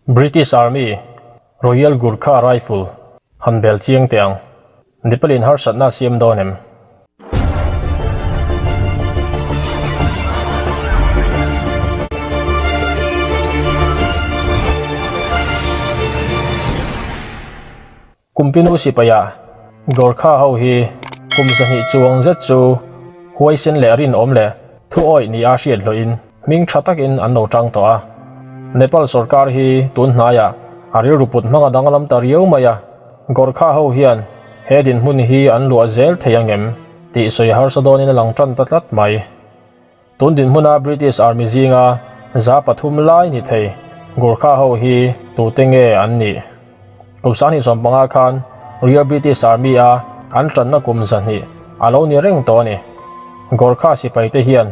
British Army, Royal Gurkha Rifle, han bel chiang teh ang. Nepal-in harsatna a siam dawn em? Kumpinu sipaia Gorkha ho hi kum 200 chuang zet chu huaisen leh rinawm leh thuawih ni a hriat hlawhin hming tha takin an lo tang tawh a. Nepal sorkar hi tun hnaiah a rilru put hmanga danglam ta riau mai a, Gorkha ho hian he dinhmun hi an luah zel thei angem tih sawi harsa dawnin a lang tan ta tlat mai. Tun dinhmuna British Army zinga 300 lai ni thei Gurkha ho hi tute nge an nih? Kum 2015 khan Royal British Army a an tanna kum 200 a lo ni reng tawh a ni. Gurkha sipai te hian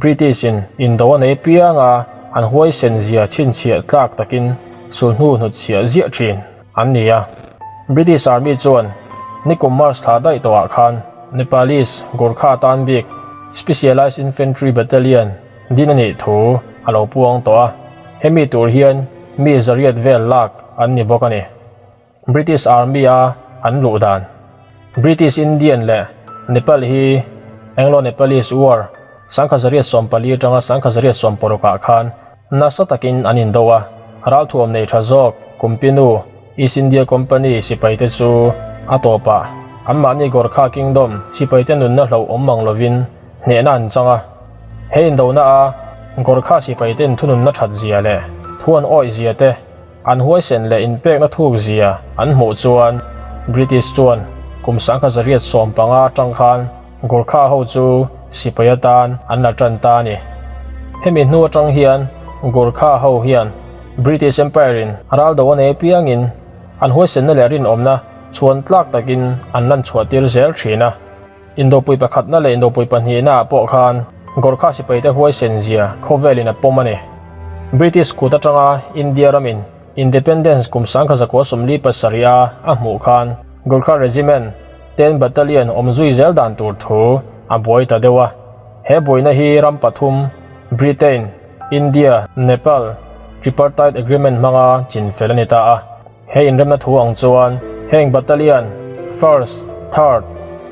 British in indo a nei pianga an huaisen zia chhinchhiah tlak takin sulhnu hnutchhiah ziah thin an ni a. British Army chuan nikum March thla daih tawhah khan Nepalese Gurkha tan bik Specialised Infantry Battalion din a nih thu a lo puang tawh a, hemi tur hian mi 800 vel lak an ni bawk a ni. British Army a an luh dan. British Indian leh Nepal hi Anglo-Nepalese War 1814 atanga 1860 ah khan nasa takin an indo a, ralthuam nei tha zawk Kumpinu East India Company sipaite chu a tawpah anmahni Gorkha Kingdom sipaite nunna hlauh awm mang lovin hnehna an chang a. He indona a Gorkha sipaiten thununna that zia leh thu an awih zia te, an huaisen leh inpekna thuk zia an hmuh chuan British chuan kum 1915 atang khan Gorkha ho chu sipai atan an la tan ta a ni. Hemi hnu atang hian Gorkha ho hian British Empire in raldo a nei piangin an huaisenna leh rinawmna chhuan tlak takin an lan chhuah tir zel thin a. Indopui pakhatna leh indopui pahnihna ah pawh khan Gorkha sipaite huaisen zia khawvelin a pawm a ni. British kut atanga India ramin Independence kum 1947 a a hmuh khan Gorkha Regiment 10 Battalion awm zui zel dan tur thu a buai ta deuh a. He buaina hi ram pathum Britain, India, Nepal Tripartite Agreement hmanga chinfel a ni ta a. He inremna thu ang chuan heng battalion First, Third,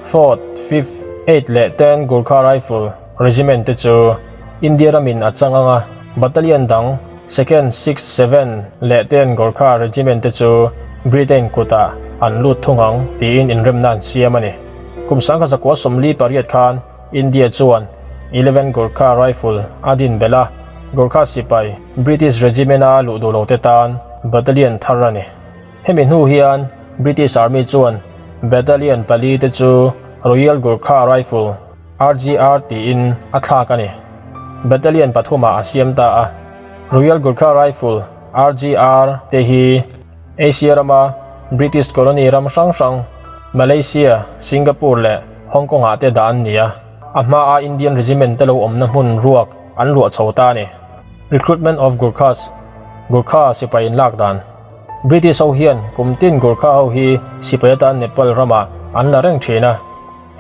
Fourth, Fifth, Eighth leh 10 Gurkha Rifle Regiment te chu India ramin a chang ang a, battalion dang Second, Sixth, Seventh leh 10 Gurkha Regiment te chu Britain kutah an lut thung ang tiin inremna an siam a ni. Kum 1948 khan India chuan 11 Gurkha Rifle a din belh a, Gurkha sipai British Regiment a luh duh lo te tan battalion thar a ni. Hemi hnu hian British Army chuan battalion pali te chu Royal Gurkha Rifle, RGR, tiin a thlak a ni. Battalion pathumah a siam ta a. Royal Gurkha Rifle, RGR, te hi Asia rama British colony ram hrang hrang Malaysia, Singapore leh Hong Kong ah te dah an ni a, a hmaa Indian Regiment te lo awmna hmun ruak an luah chho ta a ni. Recruitment of Gurkhas, Gurkha sipai inlak dan. British ho hian kum tin Gurkha ho hi sipai atan Nepal ramah an la reng thin a.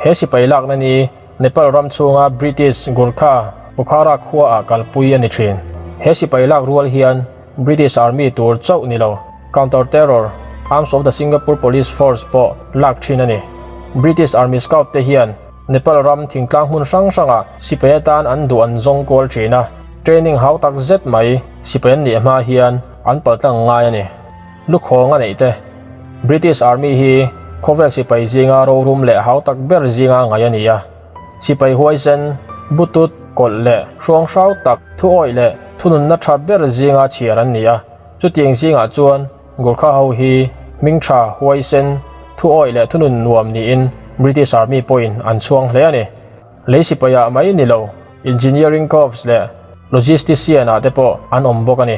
He sipai lakna ni Nepal ram chhunga British Gurkha Pokhara khua ah kalpui a ni thin. He sipai lak rual hian British Army tur chauh ni lo, Counter Terror Arms of the Singapore Police Force pawh lak thin a ni. British Army Scout te hian Nepal ram thingtlang hmun hrang hrangah sipai atan an duh an zawng kual thin a, training hau tak zet mai sipai an nih hma hian an paltlang ngai a ni. Lukhawng a neih te. British Army hi khawvel sipai zinga rorum leh hau tak ber zinga ngai a ni a. Sipai huaisen, butut, kawlh leh hruang hrau tak, thuawih leh thununna tha ber zinga chhiar an ni a. Chutiang zingah chuan Gurkha ho hi hming tha, huaisen, thuawih leh thunun nuam niin British Army pawhin an chhuang hle a ni. Lei sipaiah mai ni lo, Engineering Corps leh Logistician ah te pawh an awm bawk a ni.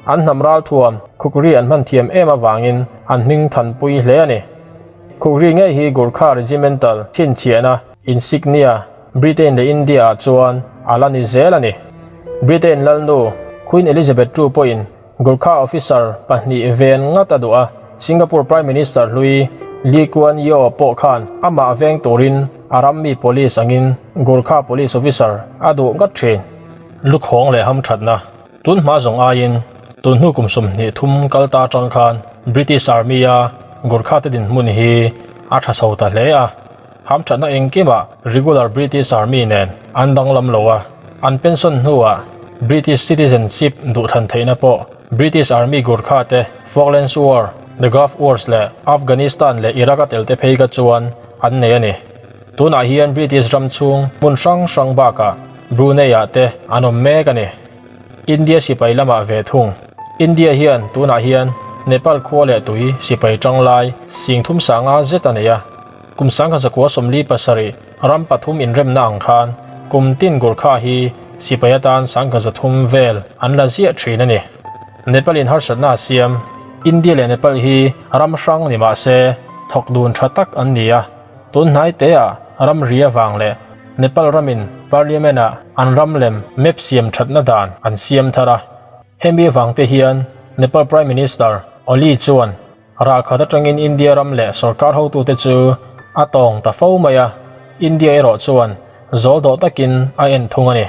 An hnam ralthuam khukri an hman thiam em avangin an hming thanpui hle a ni. Khukri ngei hi Gurkha Regimental chhinchhiahna insignia Britain leh India ah chuan a la ni zel a ni. Britain lalnu Queen Elizabeth ii pawhin Gurkha officer pahnih ven ngat a duh a, Singapore Prime Minister hlui Lee Kuan Yew pawh khan amah veng turin a rammi police angin Gurkha police officer a duh ngat thin. Lukhawng leh hamthatna tun hma zawng aiin. Tun hnu kum 20 thum kal ta atang khan British Army a Gurkha te dinhmun hi a tha chho ta hle a. Hamthatna engkimah regular British Army nen an danglam lo a, an pension hnuah British citizenship duhthlan theihna pawh British Army Gurkha te Falklands War, The Gulf Wars leh Afghanistan leh Iraq a tel te phei kha chuan an nei a ni. Tunah hian British ram chhung hmun hrang hrang bakah Brunei ah te an awm mek a ni. India sipai lamah ve thung. India hian tunah hian Nepal khua leh tui sipai tanglai singthum sanga zet a nei a. Kum sangkha zakua 47 ram pathum inremna ang khan kum tin Gurkha hi sipai atan sangkha zathum vel an la ziah thin a ni. Nepal in harsatna a siam. India leh Nepal hi ram hrang ni mah se thawk dun tha tak an ni a. Tun hnai te ah ram ri avang leh Nepal ramin Parliament ah an ram lem map siam thatna dan an siam thar a. Hemi avang te hian Nepal Prime Minister Oli chuan ralkhat atangin India ram leh sorkar hotute chu a tawng ta fo mai a, India erawh chuan zawl dawh takin a en thung a ni.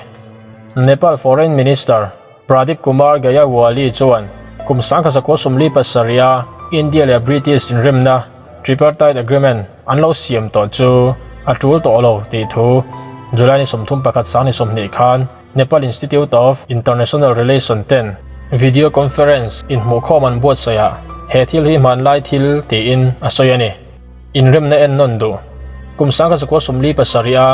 Nepal Foreign Minister Pradeep Kumar Gyawali chuan kum 1947 a India leh British inremna Tripartite Agreement an lo siam tawh chu a tul tawh lo tih thu July ni 31 sang ni 20 khan Nepal Institute of International Relations ten video conference inhmuhkhawm an buatsaih ah he thil hi hmanlai thil tiin a sawi a ni. Inremna en nawn duh. Kum 1947 a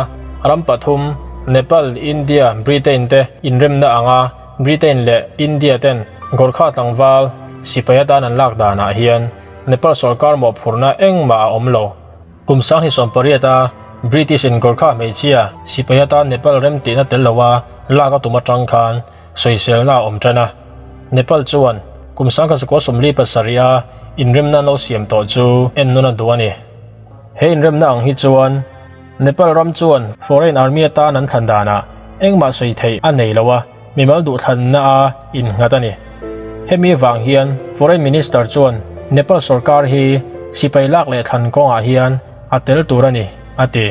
ram pathum Nepal, India, Britain te inremna anga Britain leh India ten Gorkha tlangval sipai atan an lak danah hian Nepal sorkar mawhphurhna engmah a awm lo. Kum 1980 a British in Gorkha hmeichhia sipai atan Nepal rem tihna tel loa lak a tum atang khan sawiselna a awm tan a. Nepal chuan kum 1947 a inremna an lo siam tawh chu en nawn a duh a ni. He inremna ang hi chuan Nepal ram chuan foreign army atan an thlan danah engmah sawi theih a nei lo a, mimal duhthlanna a innghat a ni. Hemi avang hian Foreign Minister chuan Nepal sorkar hi sipai lak leh thlan kawngah hian a tel tur a ni, a ti.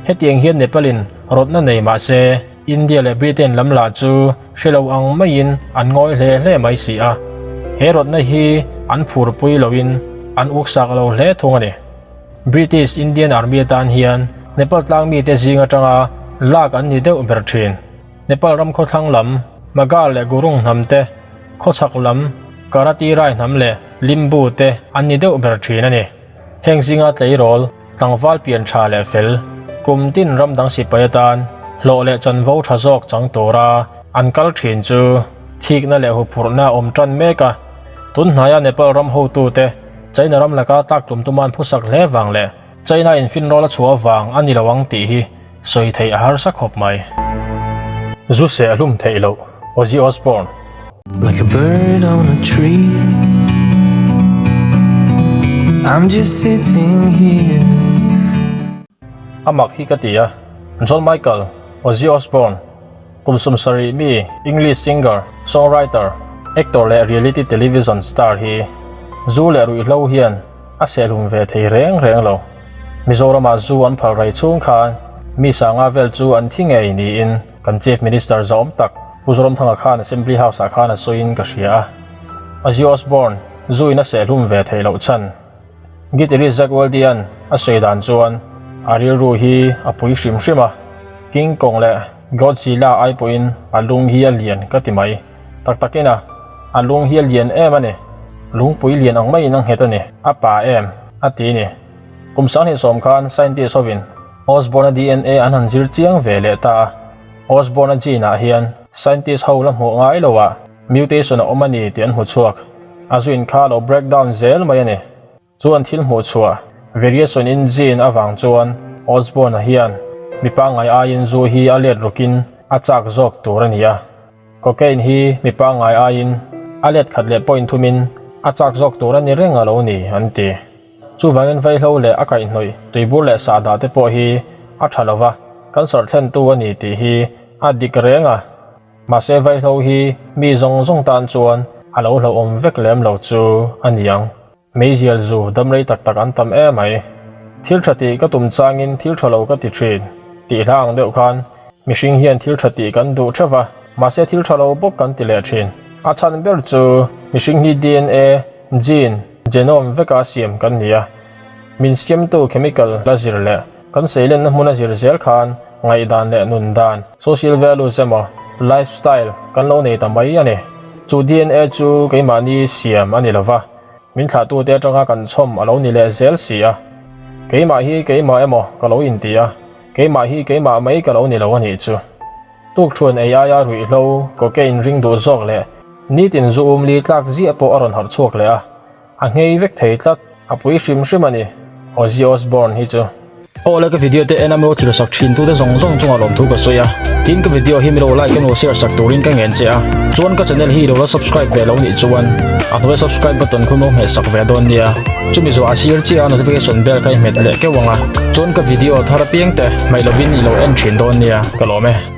Hetiang hian Nepal in rawtna nei mah se India leh Britain lam lah chu hre lo ang maiin an ngawi hle hle mai si a. He rawtna hi an phurpui loin an uksak lo hle thung a ni. British Indian Army atan hian Nepal tlang mite zing atanga lak an ni deuh ber thin. Nepal ram khawthlang lam Magar leh Gurung hnam te, khawchhak lam Karati Rai hnam leh Limbu te an ni deuh ber thin a ni. Heng zinga tleirawl, tlangval pian tha leh fel, kum tin ram dang sipai atan hlawh leh chanvo tha zawk chang tura an kal thin chu thikna leh huphurhna awm tan mek a. Tun hnaia Nepal ram hotute China ram laka tlak tum tuman phusak hle vang leh China in finrawl a chhuah avang a ni lo ang tih hi sawi theih a harsa khawp mai. Zu seh hlum theih loh, Ozzy Osbourne. Like a bird on a tree I'm just sitting here A mak hi ka ti a, John Michael, Ozzy Osbourne, kum 70 mi English singer, songwriter, actor leh reality television star hi zu leh ruihhlo hian a sehhlum ve thei reng reng lo. Mizoramah zu an phal rai chhung khan mi sanga vel chu an thi ngei niin kan Chief Minister zawm tak Pu Zoramthanga khan Assembly House ah khan a sawiin ka hria a. Ozzy Osbourne zu in a sehhlum ve theih loh chhan. Guitarist Zakk Wylde-a'n a sawi dan chuan a rilru hi a pui hrim hrim a, King Kong leh Godzilla ai pawhin a lung hi a lian ka ti mai. Tak takin a, a lung hi a lian em a ni. Lungpui lian ang maiin a nghet a ni, a pa em, a ti ni. Kum 2010 khan scientist hovin Osborne-a DNA an han zir chiang ve leh ta a. Osborne-a gene-ah hian scientist ho la hmuh ngai loah mutation a awm a ni tih an hmu chhuak. A zuin kha a lo break down zel mai a ni. Chu an thil hmuh chhuah variation in gene avang chuan Osborne-a hian mi pangngai aiin zu hi a let rukin a chak zawk tur a ni a. Cocaine hi mi pangngai aiin a let khat leh point thumin a chak zawk tur a ni reng a lo ni, an ti. Chuvangin vaihlo leh a kaihhnawih tuibur leh sahdah te pawh hi a tha lova, cancer thlentu a ni tih hi a dik reng a. Mahse vaihlo hi mi zawng zawng tan chuan a lo hlauhawm vek lem lo chu a ni ang. Meizial zu damrei tak tak an tam em mai. Thil tha tih ka tum changin thil tha lo ka ti thin tih hla ang deuh khan mihring hian thil tha tih kan duh theuh va, mahse thil tha lo bawk kan ti leh thin. A chhan ber chu mihring hi DNA, gene, genome veka siam kan ni a. Min siamtu chemical la zir leh kan seilenna hmuna zir zel khan ngaihdan leh nun dan, social values emaw lifestyle kan lo nei ta mai a ni. Chu DNA chu keimahni siam a ni lova, min thlahtute atanga kan chhawm a lo ni leh zel si a. Keimah hi keimah emaw ka lo inti a, keimah hi keimah mai ka lo ni lo a nih chu. Tukṭhuan ei aia ruihhlo, cocaine ring duh zawk leh nitin zu um li tlak ziah pawh a rawn harh chhuak leh a, a nghei vek thei tlat, a pui hrim hrim a ni, Ozzy Osbourne hi chu. Aw le ka video te en a milo thil sak thin tute zawng zawng chungah lawmthu ka sawi a, tin ka video hi milo like emaw share sak turin ka ngen che a, chuan ka channel hi ilo la subscribe ve lo nih chuan a hnuaia subscribe button khu milo hmeh sak ve dawn nia, chumi zawh a sir chiah a notification bell kha i hmet leh keuh ang a, chuan ka video thar apiang te hmaih lovin ilo en thin dawn nia, ka lawm e.